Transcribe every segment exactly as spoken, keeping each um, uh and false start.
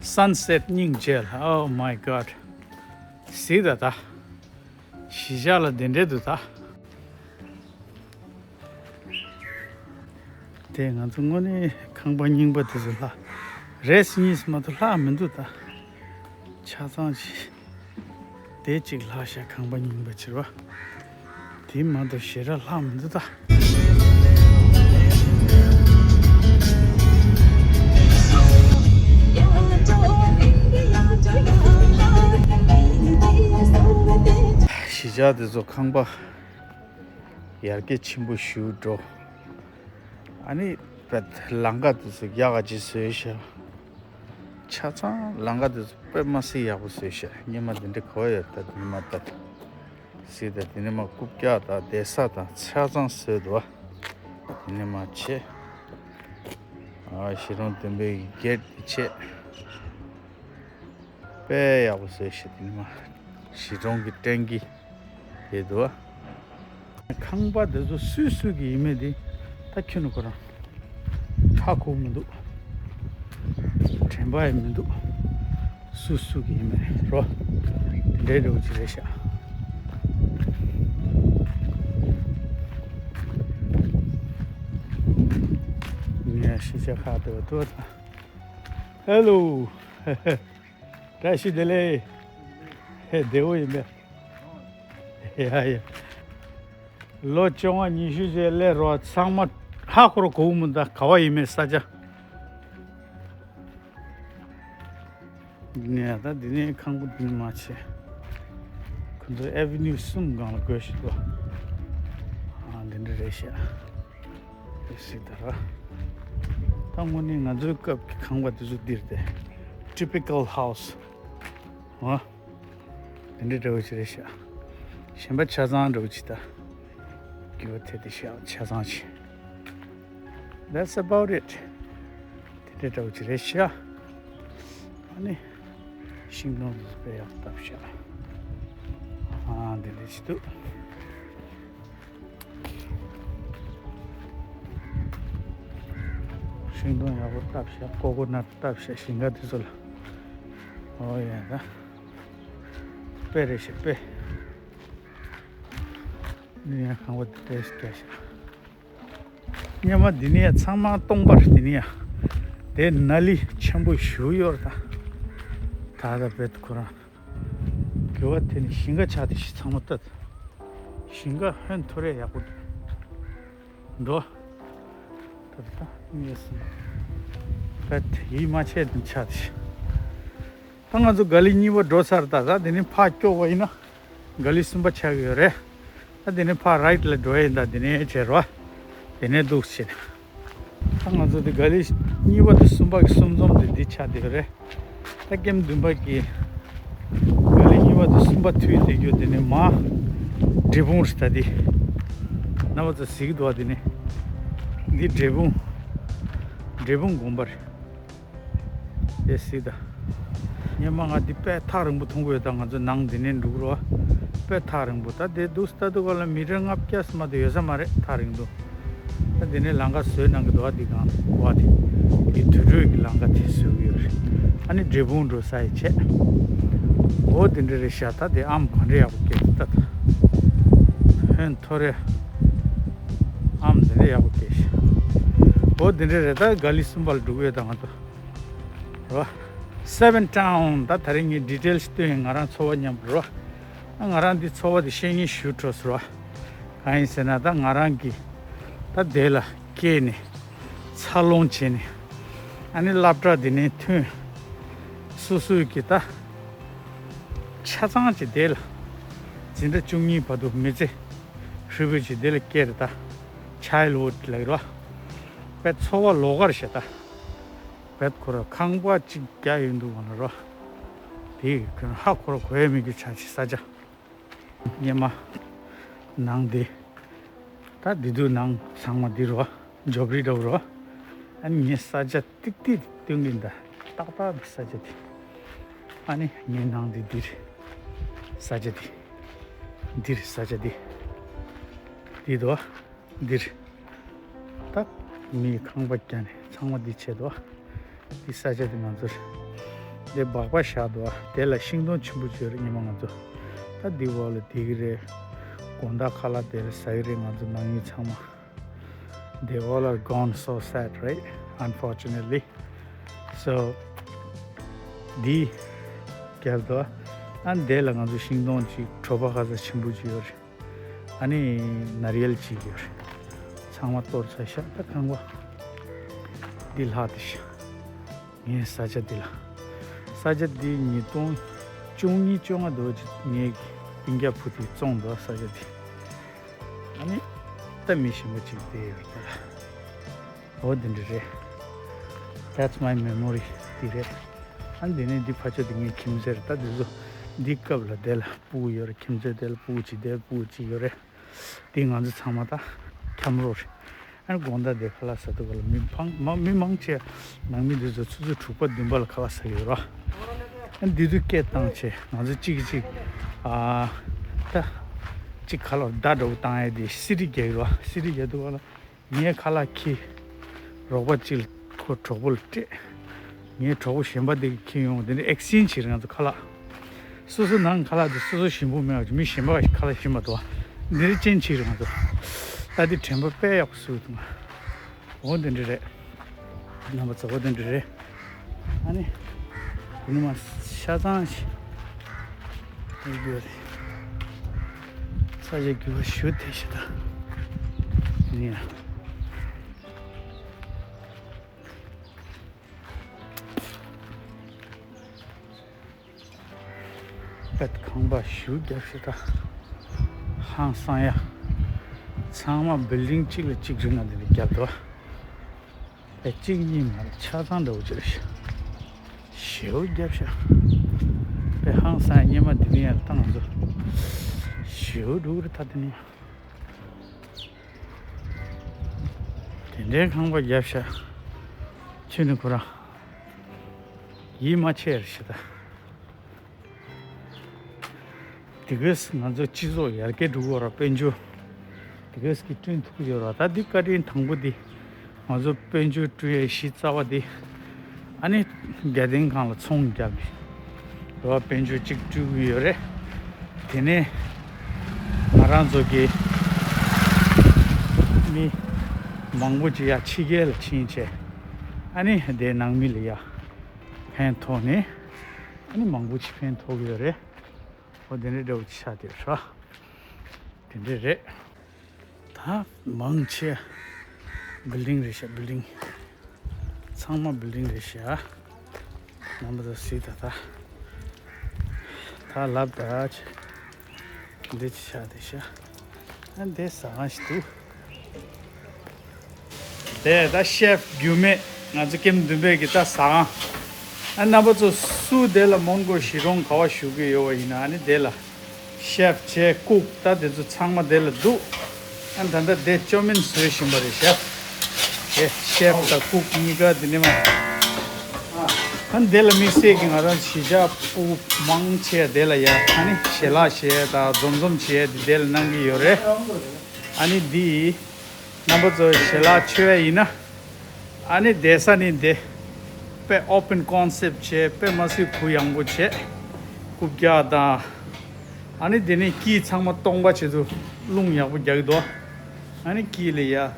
Sunset སྙིང་རྗེ་ལ། Oh my God. གཟིགས་དང་ད། གཞིས་ཆགས་ལ་དེ་འདྲས་འདུག་ད། དེ་ང་ཚོ་དངོས་གནས་ཁང་པ་རྙིང་པ་དེ་ཚོ་ལྷག་རེས་གཉིས་མ་གཏོགས་ལྷག་མི་འདུག་ད། ཆ་ཚང་ཞིག་དེ་གཅིག་ལྷག་ཤག་ཁང་པ་རྙིང་པ་ཕྱིར་བ། དེ་མ་གཏོགས་ཞེ་དྲག་ལྷག་མི་འདུག་ད། གཞིས་ཆགས་དེ་ཚོ་ཁང་པ་ཡར་རྒྱས་ཆེན་པོ་ཞིག་འགྲོ། ཨ་ནི་བེད་ལམ་ཁ་དེ་ཚོ་ཡག་ག་ཅིག་བཟོས་ཤག་ཆ་ཚང་ལམ་ཁ་དེ་ཚོ་དཔེ་མ་སྲིད་ཡག་པོ་བཟོས་ཤག་སྔོན་མ་དེ་འདྲ་ག་པར་ཡོད་ད། དེ་ནས་མར་ད་གཟིགས་དང་། དེ་ནས་མར་རྐུབ་བཀྱག་དང་བསྡད་ས་དང་ཆ་ཚང་བཟོས་འདུག་བ། དེ་ནས་མར་ཆས། ཨ། གཞིས་གྲོང་བདུན་པའི་གི་གེ་ཊི་དེ་ཆས། དཔེ་ཡག་པོ་བཟོས་ཤག་དེ་ནས་མར་གཞིས་གྲོང་གི་སྟེང་གི་དེ་འདུག་བ། ཁང་པ་དེ་ཚོ་སུས་སུ་གི་ཡིན་མིན་དེ་ད་ཁྱོན་ནས་ཁོ་རང་ཧ་གོ་མི་འདུག་དྲན་པ་ཡང་མི་འདུག་སུ་སུ་གི་ཡིན་མིན་རོ། དེ་འདྲའི་འདྲ་བོ་ཅིག་རེད་ཤག་ངས་ཤེས་བྱ་ཁག་དེ་བ་ཐུབ་ད། ཧེ་ལོ། བཀྲ་ཤིས་བདེ་ལེགས། ཧེ། བདེ་པོ་ཡིན་པས། ཡ་ཡ། ལོ་བཅོ་ལྔ་ཉི་ཤུ་ཞིག་སླེབས་རོགས། ཚང་མ་ཧ་ཁོ་རང་གོ་གི་མི་འདུག་ག་པར་ཡིན་མིན་ས་ཆ། འདི་ནས་ད་འདི་ནས་ཁང་པ་འདི་ནས་མར་ཕྱིན། ཁོ་ཚོ་ཨེ་ཝེ་ནིའུ་གསུམ་སྒང་ལ་བགོས་ཤིག་འདུག་ཨ། འདི་འདྲ་རེད་ཤག་དེ་གཟིགས་དང་ར། ད་དངོས་གནས་ང་ཚོའི་སྐབས་ཀྱི་ཁང་པ་དེ་ཚོ་འདིར་དེ་ཊི་པི་ཀལ་ཧའུ་སི། འོ། དེ་འདྲ་འདྲ་བོ་ཅིག་རེད་ཤག་གཞན་པ་ཆ་ཚང་འདྲ་བོ་ཅིག་ད། རྒྱུ་བ་དེ་དེ་ཤག་ཆ་ཚང་ཅིག That's about it. དེ་འདྲ་འདྲ་བོ་ཅིག་རེད་ཤག་ཨ་ནི། ཤིང་སྡོང་དེ་ཚོ་དཔེ་ཡག་པོ་བཏབ་ཤག་ཨ། དེ་འདྲ་ཅིག་འདུག་ཤིང་སྡོང་ཡག་པོ་བཏབ་ཤག་ཀོ་ཀོ་ནཊ་བཏབ་ཤག་ཞིང་ཁ་དེ་ཚོ་ལ། ཨོ་ཡ་ད། དཔེ་རེད་ཤག་དཔེ། ནི་ཡང་ཁང་པ་དེ་དཔེ་སྐྱ་ཤག་སྔོན་མ་འདི་ནས་ཚང་མ་སྟོང་པ་རེད། འདི་ནས་དེ་ནཱ་ལི་ཆེན་པོ་ཞིག་ཡོད་རེད་ད། ད་ལྟ་བེད་ཁོ་རང་། དགེ་བ་དེ་ནི་ཞིང་ཁ་ཆགས་དེ་ཞིག་ཚང་མ་ལྟ། ཞིང་ཁ་ཧོན་ཐོ་རེ་ཡག་པོ་འདུག་འགྲོ། ད་ད་ངས་སོང་། ད་དེ་ཡིད་མ་ཆེས་དེ་ཆགས་དེ། ད་ང་ཚོ་ག་ལི་གཉིས་པ་འགྲོ་ཚར། ད་ད་དེ་ནས་ཕར་སྐྱོག་པ་ཡིན་ན་ག་ལི་གསུམ་པ་ཆགས་ཀྱི་ཡོད་རེད། ད་དེ་ནས་ཕར་རའིཊ་ལ་འགྲོ་ཡིན། ད་དེ་ནས་བྱེད་རོགས། དེ་ནས་འདུག་བྱེད། ད་ང་ཚོ་དེ་ག་ལི་གཉིས་པ་དང་གསུམ་པ་གི་གསུམ་འཛོམས་དེ་འདི་ཆགས་བསྡད་ཡོད་རེད། ད་ཀེམ་བདུན་པ་གི་ག་ལི་གཉིས་པ་དང་གསུམ་པ་མཐུད་བསྡད་རྒྱུ་དེ་ནས་མར་འབྲས་སྤུངས་རེད། ད་འདི་རྣམ་པ་ཚོ་གཟིགས་འདུག་བ། དེ་ནས་འདི་འབྲས་སྤུངས། འབྲས་སྤུངས་དགོན་པ་རེད། དེ་གཟིགས་དང་། སྔོན་མ་ང་འདི་དཔེ་ཐག་རིང་པོ་མཐོང་གི་ཡོད། ད་ང་ཚོ་ནང་འདི་ནས་འགྲོ་གི་རེད་བ། དཔེ་ཐག་རིང་པོ། ད་དེ་འདུག་སེ་ལྟ་དུས་སྒང་ལ་མི་ཊར་ལྔ་བརྒྱ་ཙམ་མ་གཏོགས་ཡོད་ས་མ་རེད། ཐག་རིང་འདུག་ད་དེ་ནས་ལམ་ཁ་བཟོས་གནང་གི་འདུག་བ། འདི་སྒང་བ་དེ། དེ་དུར་ཁྲོད་ཀྱི་ལམ་ཁ་དེ་བཟོས་ཀྱི་ཡོད་རེད། ཨ་ནི་འབྲས་སྤུངས་འགྲོ་ས་ཡི་བྱས། འོ་དེ་འདྲ་རེད་ཤག་ད་དེ་ཨམ་ག་འདྲ་ཡག་པོ་སྐྱེས་ད་ད། ཧོན་ཐོ་རེ། ཨམ་དེ་འདྲ་ཡག་པོ་སྐྱེས་ཤག་འོ་དེ་འདྲ་རེད། ད་ག་ལི་གསུམ་པ་ལ་འགྲོ་གི་ཡོད། ད་ང་ཚོ། རོ། སེ་བེན་ཊའུན། ད་དེ་རིང་ངས་ཌི་ཊེལ་ཞིག་སྟོན་ཡིན། ང་རང་ཚོར་བ་མཉམ་དུ་རོ། ང་རང་འདི་ཚོར་བ་འདི་བཤད་སྙིང་ཞེ་དྲག་སོང་རོ། གང་ཡིན་ཟེར་ན་ད་ང་རང་གིས་ད་དེ་ལ་སྐྱེས་ནས་འཚར་ལོངས་བྱས་ནས། ཨ་ནི་སློབ་གྲྭ་འདི་ནས་ཐོན། སོ་སོའི་གི་ད་ཆ་ཚང་གི་དེ་ལ་འཛིན་གྲྭ་བཅུ་གཉིས་བར་དུ་མི་ཚེ་ཧྲིལ་པོ་ཅིག་དེ་ལ་སྐྱེལ་རེད། ད་ཆའི་ལྷུ་ཌི་ལབ་ཀྱི་རོ། དཔེ་ཚོར་བ་ལོགས་ཀ་རེད་ཤག་ད། བེད་ཁོ་ར་ཁང་པ་གཅིག་རྒྱག་ཡོད་འདུག་ག་ལ་རོ། དེ་ཁོ་ཧ་ཁོ་ར་གོ་ཡ་མེད་རྒྱུ་ཆགས་ཅིག་ས་ཆ། སྔོན་མ་ནང་དེ། ད་འདི་དུས་ནང་ཚང་མ་འདི་རོ། འཇོབ་རི་འདྲ་བོ་རོ། ཨ་ནི་ངས་ས་ཆ་ཏིག་ཏིག་སྟོན་གྱིན་ད། ཏག་ཏག་གི་ས་ཆ་དེ། ཨ་ནི་ངའི་ནང་དེ་འདིར། ས་ཆ་དེ། འདིར་ས་ཆ་དེ། འདི་དོ། འདིར། ད་མིའི་ཁང་པ་བརྒྱབ་ནས་ཚང་མ་འདི་བྱས་འདུག་འདི་ས་ཆ་འདི་ང་ཚོར་ འདི་སྦག་སྦག་བཞག་འདུག་དེ་ལ་ཤིང་སྡོང་ཆེན་པོ་ཅིག་ཡོད་རེད། ཉི་མ་ང་ཚོ་ད་འདི་འོག་ལ་བསྡད་ཀྱི་རེད། དགོང་དག་ཁ་ལག་དེ་ལ་ཟ་གི་རེད། ང་ཚོ་ནང་མི་ཚང་མ། They all are gone, so sad, right? Unfortunately. So འདི་རྒྱབ་འདུག་ཨ་འདི་ལ་ང་ཚོ་ཤིང་སྡོང་ཅིག་གྲོ་པ་ཁ་ས་ཆེན་པོ་ཅིག་ཡོད་རེད། ཨ་ནི་ནར་ཡལ་ཅིག་ཡོད་རེད། ཚང་མ་གཏོར་ཚར་ཤག་ད་ཁང་པ་འདི་ལྷག་དེ་ཤག་ངའི་ས་ཆ་འདི་ལ། ས་ཆ་འདི་ཉིས་སྟོང་བཅུ་གཉིས་བཅོ་ལྔ་འདྲ་ཅིག་ངའི་སྤུན་ཀྱག་བུ་དེས་བཙོངས་འདུག་ས་ཆ་འདི། ཨ་ནི་ད་མི་གཞན་པ་ཅིག་བསྡད་ཡོད་རེད་ད། འོ་འདི་འདྲ་རེད། That's my memory. འདི་རེད། ཨ་ནི་འདི་ནས་འདི་ཕར་ཕྱོགས་འདི་ངའི་ཁྱིམ་མཚེས་རེད། ད་འདི་ཚོ་འདི་སྐབས་ལ་དེ་ལ་སྤུ་གུ་ཡོད་རེད། ཁྱིམ་མཚེས་དེ་ལ་སྤུ་གུ་གཅིག་དེ་ལ་སྤུ་གུ་གཅིག་ཡོད་རེད། འདི་ང་ཚོ་ཚང་མ་ད་ཁྱམས་རོགས་རེད། ཨ་ནི་དགོང་དག་དེ་ཁ་ལག་ཟ་དུས་སྐབས་ལ་མི་ཕང་མ་མི་མང་ཆེ་ནང་མི་འདི་ཚོ་ཆུ་ཚོད་དྲུག་པ་བདུན་པ་ལ་ཁ་ལག་ཟ་གི་ཡོད་རེད། ཨ་ནི་འདི་དུས་སྐད་བཏང་བྱས་ང་ཚོ་གཅིག་གིས་གཅིག་ཨ་ད་གཅིག་ཁ་ལག་བརྡ་འདྲ་བོ་བཏང་ཡས་དེ་སི་རི་རྒྱག་གི་རེད། སི་རི་རྒྱག་དུས་སྐབས་ལ། ངས་ཁ་ལག་འཁྱེར། རོགས་པ་གཅིག་ལ་ཁོ་གྲོགས་པོ་ལ་སྤྲད། ངའི་གྲོགས་པོ་གཞན་པ་དེ་གིས་འཁྱེར་ཡོང་། དེ་ནས་ཨེག་སི་ཅེན་ཇི་བྱེད་རེད་ང་ཚོ་ཁ་ལག་སོ་སོ་ནང་ཁ་ལག་དེ་སོ་སོ་ཞིམ་པོ་མེད་པ་ཅིག་མི་གཞན་པ་ཁ་ལག་ཞིམ་པ་འདུག་བ། འདི་རེད་ཅན་ཇི་བྱེད་རེད་ང་ཚོ། ད་དེ་དྲན་པ་དཔེ་ཡག་པོ་གསོས་འདུག་ང་། འོ་འདི་འདྲ་རེད། རྣམ་པ་ཚོ་འོ་འདི་འདྲ་རེད། ཨ་ནི། དེ་ནི་མ་ཤ་ཚང་ཞིག་ཡོད་རེད། ས་ཆ་རྒྱུས་པ་ཞུ་དེ་ཞིག་ད། ནི་ཡ། པད་ཁང་པ་ཞུ་རྒྱབ་ཞིག་ད། ཧང་སང་ཡ། ཚང་མ་བིལ་ཌིང་གཅིག་ལ་གཅིག་རིང་ང་འདི་ནས་རྒྱབ་འདུག་བ། ཨེ་གཅིག་གཉིས་མ་རེད། ཆ་ཚང་འདྲ་བོ་ཅིག་རེད་ཤག་ཞེའུ་རྒྱབ་ཤག་དཔེ་ཧང་སང་། སྙེ་མ་འདི་ནས་ཡར་བཏང་ང་ཚོ་ཞེའུ་འགྲོ་གི་རེད་ད་དེ་ནས། དེ་འདྲའི་ཁང་པ་བརྒྱབ་ཤག་ཁྱོད་ནི་ཁོ་རང་ཡིད་མ་ཆེས་རེད་ཤག་ད། དེ་གས་ང་ཚོ་སྤྱི་ཚོགས་ཡར་རྒྱས་འགྲོ་གི་ཡོད་ར། དཔལ་འབྱོར་དེ་གས་ཀྱི་བསྐྲུན་ཐུབ་ཀྱི་ཡོད་ར། ད་འདི་བཀའ་དྲིན་དང་པོ་འདི་ང་ཚོ་དཔལ་འབྱོར་བསྐྲུན་ཡས་གཞི་རྩ་བ་འདི་ཨ་ནི་རྒྱལ་བསྟན་ཁང་ལ་ཚོང་རྒྱག་གི་ར། དཔལ་འབྱོར་གཅིག་བསྐྲུན་གྱི་ཡོད་རེད། དེ་ནས་ང་རང་ཚོ་གི་མི་མང་པོ་ཅིག་ཡར་ཕྱི་རྒྱལ་ལ་ཕྱིན་བྱས་ཨ་ནི་དེ་ནང་མི་ལ་ཡ་ཕན་ཐོགས་ནས་ཨ་ནི་མང་པོ་ཅིག་ཕན་ཐོགས་ཀྱི་ཡོད་རེད། འོ་དེ་འདྲའི་འདྲ་བོ་ཅིག་ཆགས་བསྡད་ཡོད་ར། དེ་འདྲས་རེད། ད་མང་ཆེ་བིལ་ཌིང་རེད་ཤག་བིལ་ཌིང་། ཚང་མ་བིལ་ཌིང་རེད་ཤག་རྣམ་པ་ཚོ་གཟིགས་ད་ད། ད་ལབ་ད་ཆེ། འདི་ཅི་ཆགས་བསྡད་ཤག་ཨ་འདི་ཟ་ཁང་ཞིག་འདུག་དེ་ད་ཤེཕ་རྒྱུས་མེད་ང་ཚོ་ཀེམ་བདུན་པའི་གི་ད་ཟ་ཁང་། ཨ་རྣམ་པ་ཚོ་སུ་དེ་ལ་མོན་གྷོ་གཞིས་གྲོང་ག་བ་བཞུགས་ཀྱི་ཡོད་པ་ཡིན་ན་ཨ་ནི་དེ་ལ་ཤེཕ་བྱས་ཀུག་ད་དེ་ཚོ་ཚང་མ་དེ་ལ་འདུག་ཨ་ད་ལྟ་དེ་ཅོ་མིན་བཟོས་བཞིན་པ་རེད་ཤེཕ། དེ་ཤེཕ་དང་ཀུག་གཉིས་ཀ་དེ་ནི་མ། ཨ་དེ་ལ་དམིགས་བསལ་གྱི་ང་རང་གཞིས་ཆགས་སྤུ་གུ་མང་ཆེ་དེ་ལ་ཡ་ཨ་ནི་ཞལ་ལག་བཞེས་དང་འཛོམས་འཛོམས་བྱས་དེ་དེ་ལ་གནང་གི་ཡོད་རེད། ཨ་ནི་འདི་རྣམ་པ་ཚོ་ཞལ་ལག་མཆོད་ཡ་ཡིན་ན། ཨ་ནི་བསྡད་ས་ནི་འདི། དཔེ་ཨོ་པན་ཀོན་སེབ་བྱས་དཔེ་མ་སྲིད་གུ་ཡངས་པོ་བྱས། རྐུབ་བཀྱག་དང་། ཨ་ནི་འདི་ནི་སྐྱིད་ཚང་མ་སྟོང་པ་བྱེད་དུ་རླུང་ཡག་པོ་རྒྱག་གི་འདུག་ཨ་ནི་སྐྱིད་ལ་ཡ།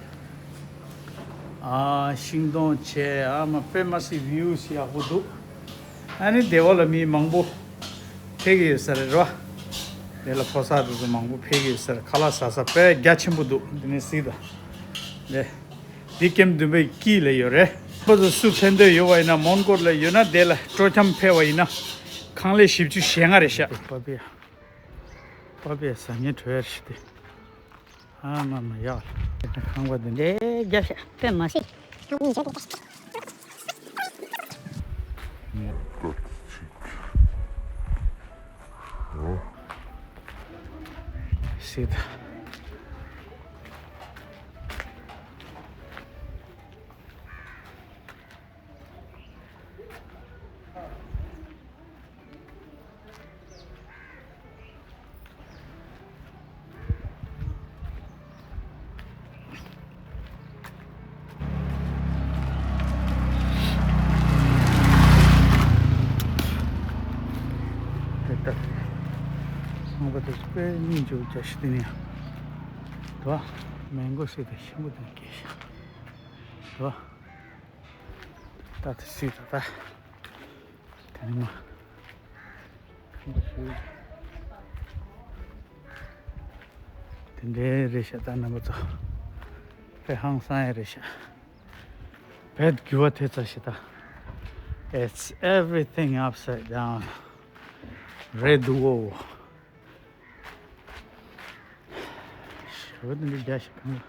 ཨ་ཤིང་སྡོང་བྱས་ཨ་མ་དཔེ་མ་སྲིད་བིའུ་སི་ཡག་པོ་འདུག་ཨ་ནི་དེ་བ་ལ་མི་མང་པོ་ཕེབས་ཀྱི་ཡོད་ས་རེད་རོ། དེ་ལ་ཕོ་གསར་དེ་ཚོ་མང་པོ་ཕེབས་ཀྱི་ཡོད་ས་རེད། ཁ་ལག་ཟ་ས་དཔེ་རྒྱ་ཆེན་པོ་འདུག་འདི་ནས་གཟིགས་དང་། ལེ། འདི་ཀེམ་བདུན་པའི་དཀྱིལ་ལ་ཡོད་རེད། ཁོ་ཚོ་སུ་ཕེབས་འདོད་ཡོད་པ་ཡིན་ན་མོན་གྷོ་ལ་ཡོད་ན་དེ་ལ་སྤྲོ་འཆམ་ཕེབས་པ་ཡིན་ན་ཁང་ལས་བཞི་བཅུ་ཞེ་ལྔ་རེད་ཤག་པ་པི་ཡ། པ་པི་ཡ་ཟ་ཉེ་བྲོ་ཡར་ཞིག་སྟེ། ཨ་མ་མ་ཡག་ལ་ཁང་པ་འདི་འདྲའི་རྒྱབ་ཤག་དཔེ་མ་སྲིད། སྲིད། ཁང་པ་དེ་དཔེ་སྙིང་རྗེ་པོ་རྒྱ་ཤི་དེ་ནས་དོ། མེང་གོ་སི་དེ་ཤིན་པོ་དེ་སྐྱེས་ཤག་དོ། ད་དེ་སི་ད་ད་དེ་ནི་མ་ཁང་པ་ཞིག་དེ་འདྲའི་རེད་ཤག་ད་རྣམ་པ་ཚོ་དཔེ་ཧང་སང་ཡ་རེད་ཤག་བེད་འགྱུར་བ་ཐེབས་ཚར་ཤག་ད། It's everything upside down. རེད་འདུག་འོ། ཞེ་པོ་འདི་འདྲ་རྒྱ་ཞིག་གང་ལ།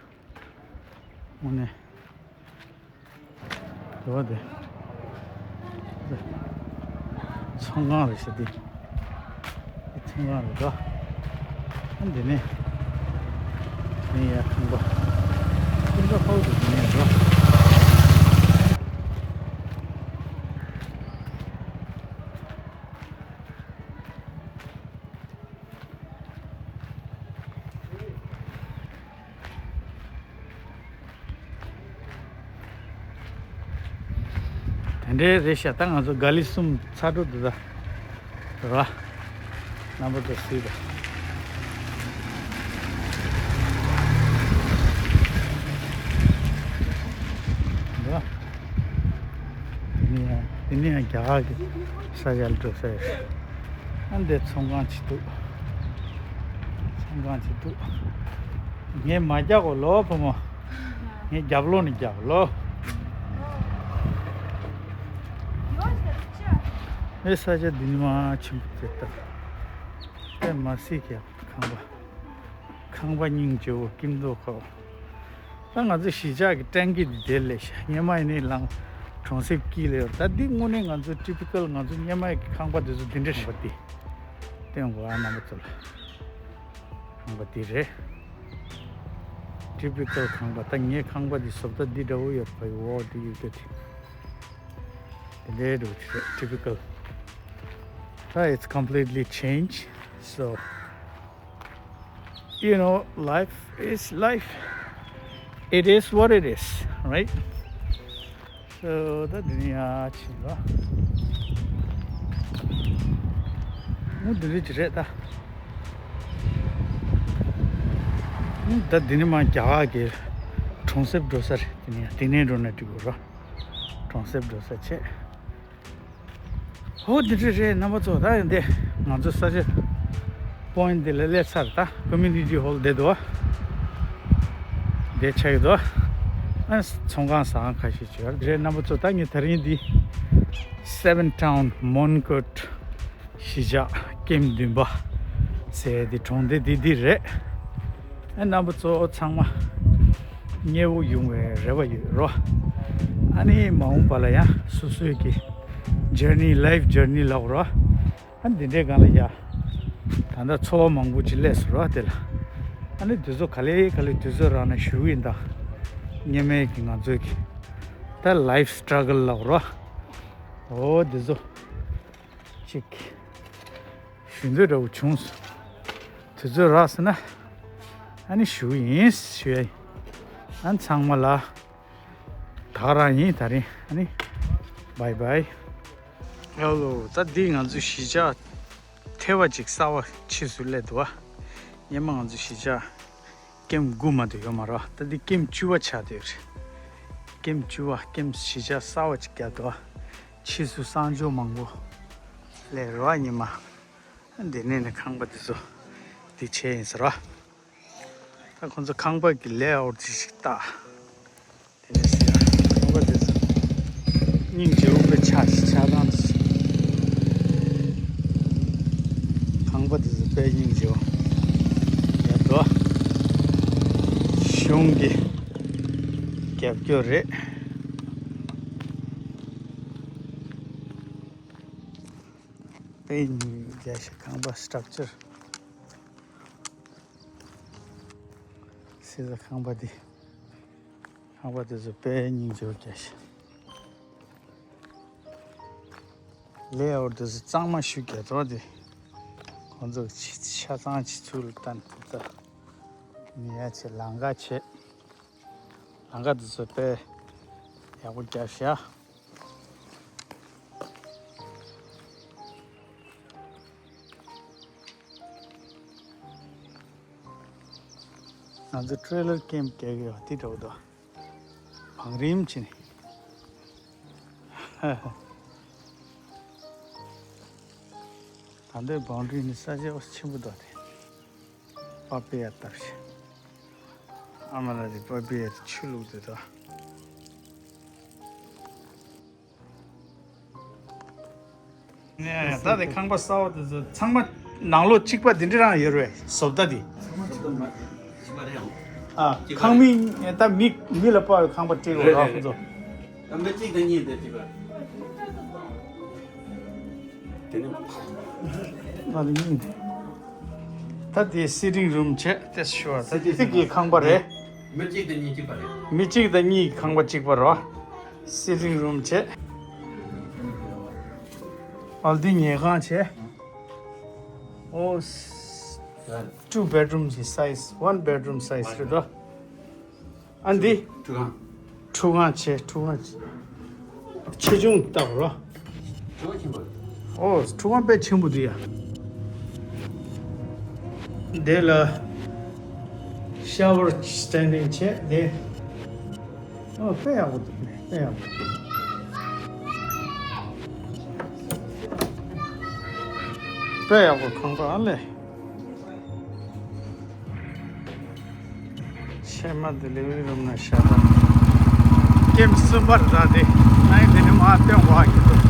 དངོས་གནས། འདི་བ་དེ། འདི། ཚོང་ཁང་རེད་ཤག་འདི། འདི་ཚོང་ཁང་རེད་དོ། ཨ་འདི་ནས། འདི་ཡ་ཁང་པ། ཀུན་དགའ་ཕོག་འདུག་འདི་ནས་དོ། དེ་འདྲའི་རེད་ཤག་ད་ང་ཚོ་ག་ལི་གསུམ་ཚར་འགྲོ་འདུག་ད། ར། རྣམ་པ་ཚོ་སྲིད་ད། ར། དེ་ནས་ཡང་དེ་ནས་ཡང་རྒྱ་གར་གྱི་ས་ཆར་འགྲོ་ས་ཡོད་རེད། ཨ་འདི་ཚོང་ཁང་ཅིག་འདུག་ཚོང་ཁང་ཅིག་འདུག་ངས་མ་རྒྱག་གོ་ལོ་བུ་མོ། ངས་རྒྱབ་ལོགས་ནས་རྒྱག་ལོ། ཨེ་ས་ཆ་འདི་ནི་མ་ཆེན་པོ་དེ་ལྟར། ཨེ་མ་སྲིད་ཀྱི་ཁང་པ། ཁང་པ་སྙིང་རྗེ་བོ་ཀིམ་དོ་ཁོ། ད་ང་ཚོ་གཞིས་ཆགས་ཀྱི་ཊེང་ཀི་འདི་དེར་ལས་ཤག་སྔོན་མ་ཡིན་ནའི་ལང་གྲོང་གསེབ་དཀྱིལ་ལ་ཡོད། ད་འདི་དངོས་གནས་ང་ཚོ་ཊི་པི་ཀལ་ང་ཚོ་སྔོན་མ་གི་ཁང་པ་འདི་ཚོ་འདི་འདྲ་ཞིག་པ་འདི། སྟོན་དགོས་ཨ་རྣམ་པ་ཚོ་ལ། ཁང་པ་འདི་རེད། ཊི་པི་ཀལ་ཁང་པ། ད་ངའི་ཁང་པ་འདི་བཟོ་ལྟ་འདི་འདྲ་བོ་ཡོད་པ་ཡི་འོག་འདི་ཡོད་ཀྱི་དེ་འདྲའི་འདྲ་བོ་ཅིག་རེད། ཊི་པི་ཀལ། ད་it's completely changed. So you know, life is life. It is what it is, right? So ད་འདི་ནས་ཡར་ཕྱིན་རོགས། མུ་འདི་རེད་ཅི་རེད་ད། ད་འདི་ནས་མར་རྒྱ་གར་གྱི་གྲོང་གསེབ་འགྲོ་ས་རེད། འདི་ནས་འདི་ནས་འགྲོ་ན་འགྲིག་གོ་རོ། གྲོང་གསེབ་འགྲོ་ས་བྱས། ཧོ་འདི་འདྲ་རེད་རྣམ་པ་ཚོ། ད་ཡིན་ཏེ་ང་ཚོ་ས་ཆ་པོ་ཡིན་འདི་ལ་སླེབས་ཚར། ད་ཀོ་མུ་ནི་ཊི་ཧོལ་བསྡད་འདུག་བ། བསྡད་ཆགས་ཀྱི་འདུག་ཨ་ཚོང་ཁང་ཟ་ཁང་ཁ་ཤས་ཅིག་ཡོད་རེད་རྣམ་པ་ཚོ། ད་ངས་དེ་རིང་འདི་སེ་ཝན་ཊའུན་མོན་གྷོ་གཞིས་ཆགས་ཀེམ་བདུན་པ་ཟེར་འདི་གྲོང་སྡེ་འདི་འདི་རེད། ཨ་རྣམ་པ་ཚོ་ཚང་མ་མཉེས་པོ་ཡོང་བའི་རེ་བ་ཡོད་རོ། ཨ་ནི་མ་འོངས་པ་ལ་ཡང་སོ་སོའི་གི་ཇར་ནི། ལའིཕ་ཇར་ནི་ལབ་རོ། ཨ་འདི་འདྲའི་སྒང་ལ་ཡ། ད་ལྟ་ཚོར་བ་མང་པོ་ཅིག་སླེབས་སོང་ར་དེ་ལ། ཨ་ནི་དུས་ཚོད་ག་ལེ་ག་ལེ་དུས་ཚོད་རག་ན་ཞུ་གི་ཡིན་ད། སྔོན་མའི་གི་ང་ཚོའི་གི། ད་ལའིཕ་སི་ཊྲ་གལ་ལབ་ར། འོ་དེ་ཚོ། ཅིག་ཞུ་འདོད་འདྲ་བོ་བྱུང་སོང་། དུས་ཚོད་རག་སོང་ན། ཨ་ནི་ཞུ་གི་ཡིན་ཞུ་ཡ་ཡིན། ཨ་ཚང་མ་ལ། ད་ག་རང་ཡིན་དེ་རིང་། ཨ་ནི། བའི་བའི། ཧེ་ལོ། ད་འདི་ང་ཚོའི་གཞིས་ཆགས་ཐེ་བ་ཅིག་གསར་བ་ཕྱིས་སུ་སླེབས་འདུག་བ། སྔོན་མ་ང་ཚོའི་གཞིས་ཆགས་ཀེམ་དགུ་མ་གཏོགས་ཡོད་མ་རེད་བ། ད་འདི་ཀེམ་བཅུ་པ་ཆགས་བསྡད་ཡོད་རེད། ཀེམ་བཅུ་པ། ཀེམ་གཞིས་ཆགས་གསར་བ་ཅིག་བརྒྱབ་འདུག་བ། ཕྱིས་སུ་གསང་སྤྱོད་མང་པོ་སླེབས་རེད་བ་སྔོན་མ། འདི་ནས་ནི་ཁང་པ་འདི་ཚོ་འདི་བྱས་ཡིན་ཟེར་བ། ད་ཁོང་ཚོ་ཁང་པ་གི་ལེ་ཨའུཊ་ཅིག་ཞིག་བལྟ། དེ་ནས་ཟེར། ཁང་པ་འདི་ཚོ་སྙིང་རྗེ་པོ་དཔེ་ཆགས་ཤིག་ཆགས་སྟངས་འདི་ཚོ། ཁང་པ་འདི་ཚོ་དཔེ་སྙིང་རྗེ་པོ། ཡ་དོ། གཞུང་གི་རྒྱབ་སྐྱོར་རེད། དཔེ་སྙིང་རྗེ་ཞིག་ཁང་པ་སི་ཊྲག་ཅར། སི་ཟ་ཁང་པ་འདི། ཁང་པ་འདི་ཚོ་དཔེ་སྙིང་རྗེ་པོ་རྒྱ་ཤ། ལེ་ཨའུཊ་འདི་ཚོ་གཙང་མ་ཞིག་རྒྱག་ཐུབ་དེ། ཁོང་ཚོ་ཆ་ཆ་ཚང་ཆུ་ཚོད་ལ་བཏང་ཐུབ་ད། ཉེ་ཡ་ཆེ་ལམ་ཁ་ཆེ། ལམ་ཁ་འདི་ཚོ་དཔེ་ཡག་པོ་རྒྱབ་ཤག། ང་ཚོ་ཊེ་རེ་ལར་ཀེམ་རྒྱག་གི་ཡོད་དེ་འདྲ་བོ་འདུག་བང་རིམ་བྱས་ནས། ད་ལྟའི་བང་རིམ་ནི་ས་ཆ་ཨོ་ཆེན་པོ་འདུག་སྟེ། པ་པི་ཡ་ལྟར་བྱས། ཨ་མ་ལ་དེ་པ་པི་ཡ་དེ་ཆུ་བླུགས་དེ་འདུག་ད་དེ་ཁང་པ་གསར་པ་དེ་ཚོ་ཚང་མ་ནང་ལོགས་གཅིག་པ་དེ་འདྲ་རང་ཡོད་རེད། བཟོ་ལྟ་དེ། ཨ། ཁང་མིག་ད་མི་མི་ལ་དཔག་པའི་ཁང་པ་སྤྲད་དགོས་རེད་ཁོ་ཚོ། ད་མི་གཅིག་དང་གཉིས་དེ་གཅིག་པ། དེ་ནི། ད་དེ་གཉིས། ད་དེ་སི་ཊིང་རུམ་བྱས་ཏེ་ཤོར་ད་དེ་གི་ཁང་པ་རེད། མི་གཅིག་དང་གཉིས་གཅིག་པ་རེད། མི་གཅིག་དང་གཉིས་ཀྱི་ཁང་པ་གཅིག་པ་རེད། སི་ཊིང་རུམ་བྱས། ཨ་འདི་ཉལ་ཁང་བྱས། ཨོ། two bedroom གི་size, one bedroom size རེད་དོ། ཨ་འདི། ཁྲུས་ཁང་། ཁྲུས་ཁང་བྱས་ཁྲུས་ཁང་བྱས། ཆེ་ཆུང་བཏགས་རོ། ཁྲུས་ཁང་ཆེན་པོ་རེད། ཨོ་ཁྲུས་ཁང་དཔེ་ཆེན་པོ་འདུག་ཡ། དེ་ལ་shower standing བྱས་དེ། ཨོ་དཔེ་ཡག་པོ་འདུག་ནས་དཔེ་ཡག་པོ། དཔེ་ཡག་པོ་ཁང་པ་ཨ་ལས། ཕྱེ་མ་དེ་ལིབ་རུམ་ནང་བཞག་པ། ཀེམ་གསུམ་པར་ར་དེ་ནའི་དེ་ནི་མ་སྟོན་བ་གི་འདུག་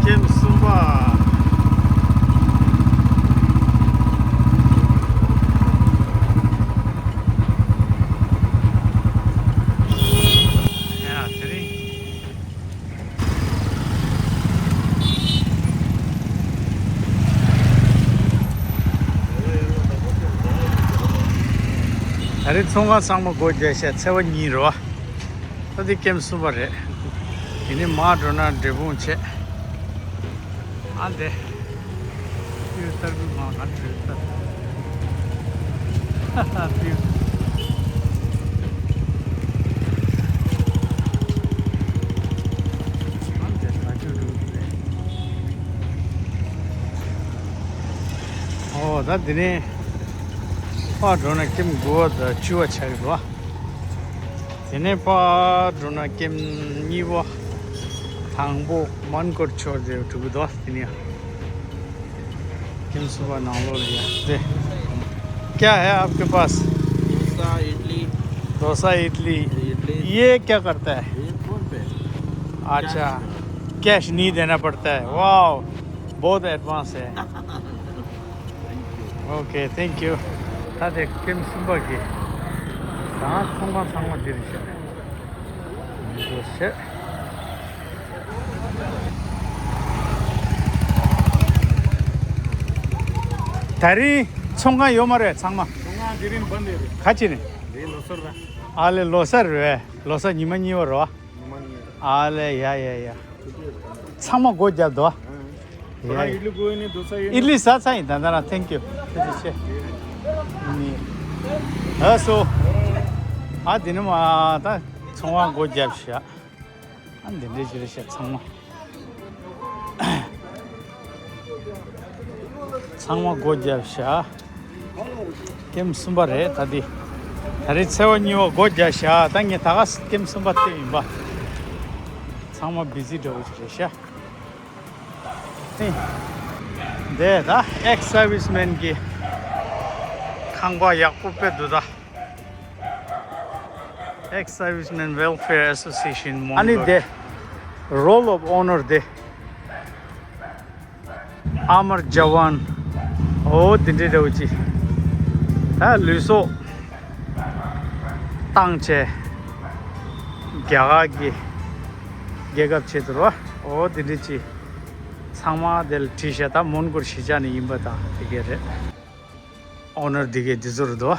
ཀེམ་གསུམ་པ། ཡ་དེ་རིང་། ད་རེས་ཚོང་ཁང་ཚང་མ་སྒོ་རྒྱག་ཤག་ཚེས་པ་གཉིས་རེད་བ། ད་འདི་ཀེམ་གསུམ་པ་རེད། དེ་ནས་མར་འགྲོ་ན་འབྲས་སྤུངས་བྱས། ཨ་འདི། ཡོད་ལྟར་བུ་མ་ག་འདྲ་ལྟར། ཧ་ཧ་བིའུ། ཨ་འདི་ག་ཅུ་རུ་རེད། ཨོ་ད་འདི་ནས་ཕར་འགྲོ་ན་ཀེམ་དགུ་པ་དང་བཅུ་པ་ཆགས་ཀྱི་འདུག་ཨ། དེ་ནས་ཕར་འགྲོ་ན་ཀེམ་གཉིས་པ། དང་པོ་མོན་གྷོ་ཕྱོགས་དེ་འགྲོ་གི་འདུག་དེ་ནས། ཀེམ་གསུམ་པ་ནང་ལོགས་ལ་ཡ་དེ། क्या है आपके पास? डोसा, इडली। डोसा, इडली। इडली। ये क्या करता है? ये फोन पे। अच्छा। कैश पे। कैश नहीं देना पड़ता है। वाओ। बहुत एडवांस है। Okay, thank you. ད་དེ་ཀེམ་གསུམ་པ་གི་ད་ཚོང་ཁང་ཚང་མ་འདིར་བཞག་འདུག་ཟེར། ད་རིང་ཚོང་ཁང་ཡོད་མ་རེད་ཚང་མ། ཚོང་ཁང་དེ་རིང་བན་དེ་རེད། ག་ཅི་ནས། དེ་ལོ་གསར་ར། ཨ་ལེ་ལོ་གསར་རེད། ལོ་གསར་ཉི་མ་གཉིས་པ་རེད་བ། ཉི་མ་གཉིས་པ། ཨ་ལེ་ཡ་ཡ་ཡ། ཚང་མ་སྒོ་བརྒྱབ་འདུག་ཨ། ཁོ་རང་ཡ་ཡ། ཡིད་ལུ་དགོས་ནི་དོ་ས་ཡོད་ནི། ཨིད་ལི་ཟ་ཚར་ཡིན། ད་ད་རང་ཐེང་ཀིའུ། ཐུགས་རྗེ་ཆེ། ནི། ཨ་སོ། ཨ་དེ་ནི་མ་ད་ཚོང་བ་སྒོ་བརྒྱབ་ཤག་ཨ་འདི་འདྲའི་ཅི་རེད་ཤག་ཚང་མ། ཚང་མ་སྒོ་བརྒྱབ་ཤག་ཀེམ་གསུམ་པ་རེད་ད་འདི། ད་རེས་ཚེས་པ་གཉིས་པ་སྒོ་བརྒྱབ་ཤག་ད་ངས་ད་ག་ཀེམ་གསུམ་པ་བལྟས་ཡིན་པ། ཚང་མ་བི་ཟི་འདྲ་བོ་ཅིག་རེད་ཤག་ཨེ། འདི་ད་ཨེགས་སར་ཝིས་མེན་གི་ཁང་པ་ཡག་པོ་དཔེ་འདུག་ད། Ex Servicemen Welfare Association མོན་གྷོ། ཨ་ནི་དེ། Roll of Honor དེ། Amar Jawan འོ་དེ་འདྲའི་འདྲ་བོ་ཅིག་ད་ལུས་སྲོག་བཏང་བྱས། རྒྱ་གར་གྱི་རྒྱལ་ཁབ་ཆེད་དུ་རོ། འོ་དེ་འདྲའི་ཅིག་ཚང་མ་དེ་ལ་བྲིས་བཞག་ད་མོན་གྷོར་གཞིས་ཆགས་ནས་ཡིན་པ་དང་དེ་གས་རེད། Honor འདི་གས་འདི་ཚོ་རེད་དོ།